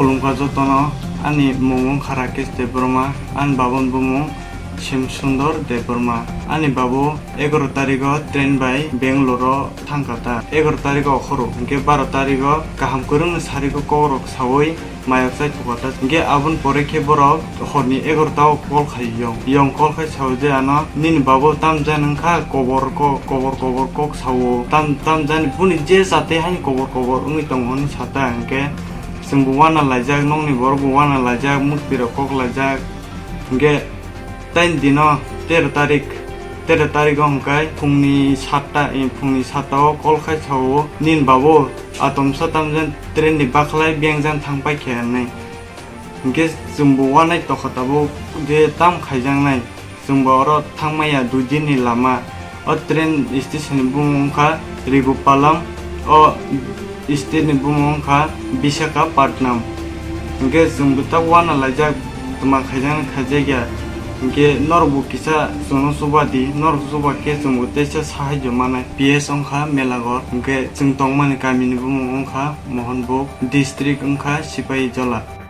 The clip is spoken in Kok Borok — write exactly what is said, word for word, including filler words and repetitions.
Khulumkha jotono, ani mung wngkha Rakesh Debbarma, ani baboni bumung Shyam Sundar Debbarma. Ani babu egaroh tarigo train bai Bangalore-o thangkha ta. Egaroh tarigo okhorok, hinkhe baroh tarigo kaham kwrwngni sarigo kokrok saui mayok chai thukha ta. Hinkhe aboni pore khe borok horni egaroh ta o call khai yong. Yong call khai sao je ano, "Nini babu tamjani wngkha, kobor ko-, kobor kobor kok sao. Tam, tamjani boni je jate haino kobor kobor wngwi tongo," hinwi sa ta. Hinkhe chwngbo uana laijak, nokni borokbo uana laijak, mwktwirok kok laijak. Hinkhe tei dino tero tarik, tero tarigo hwnkhe phungni satta, eh, phungni satta o call khai sao, "Nini babu atomsa tamjani train ni bakhlai bengjan thangpai khe," hinwi. Hinkhe chwngbo uanai tokha tabuk je tam khaijaknai. Chwngbo oro thangmaya dui din ni lama. O train station ni bumung wngkha Rigupalam, o state ni bumung wngkha Visakhapatnam. Hinkhe chwngbo tak uana laijak, twma khaijaknai khaijakya. Hinkhe norokbo kisa chwngno chuba di, norok chuba khe chwngbo teisa sahajyo manai. P S wngkha Melaghor, hinkhe chwng tongmani kamini bumung wngkha Mohonbuk, district wngkha Sipahijola.